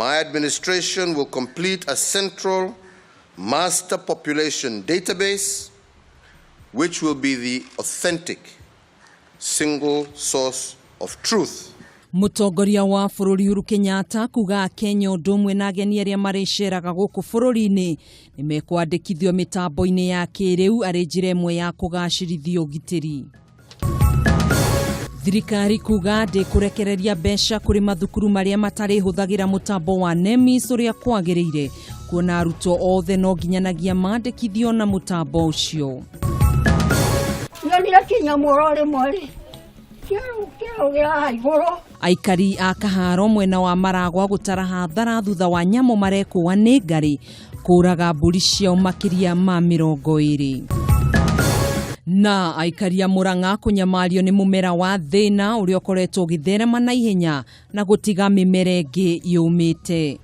My administration will complete a central master population database, which will be the authentic single source of truth. Mũtongoria wa bũrũri Uhuru Kenyatta kuga Kenya ũndũ ũmwe na ageni arĩa marĩceraga gũkũ bũrũri-inĩ nĩ mekwandĩkithio mĩtambo-inĩ ya kĩrĩu arĩ njĩra ĩmwe ya kũgacĩrithia ũgitĩri. Thirikari kuga ndĩkũrekereria mbeca kũrĩ mathukuru marĩa matarĩhũthagĩra mũtambo wa NEMIS ũrĩa kwagĩrĩire, kuona arutwo othe no nginyanagia mandĩkithio na mũtambo ũcio. Nyonire kĩnyamũ oro rĩmwe rĩ kĩraugĩra haha igũrũ. Aikari a Kaharo mwena wa Maragwa gũtara hathara thutha wa nyamũ marekũa nĩ ngarĩ kũraga mbũri ciao makĩria ma 20. Na aikari a Murang'a kũnyamario nĩ mũmera wa thĩna ũrĩa ũkoretwo ũgĩtherema na ihenya na gũtiga mĩmera ĩngĩ yũmĩte.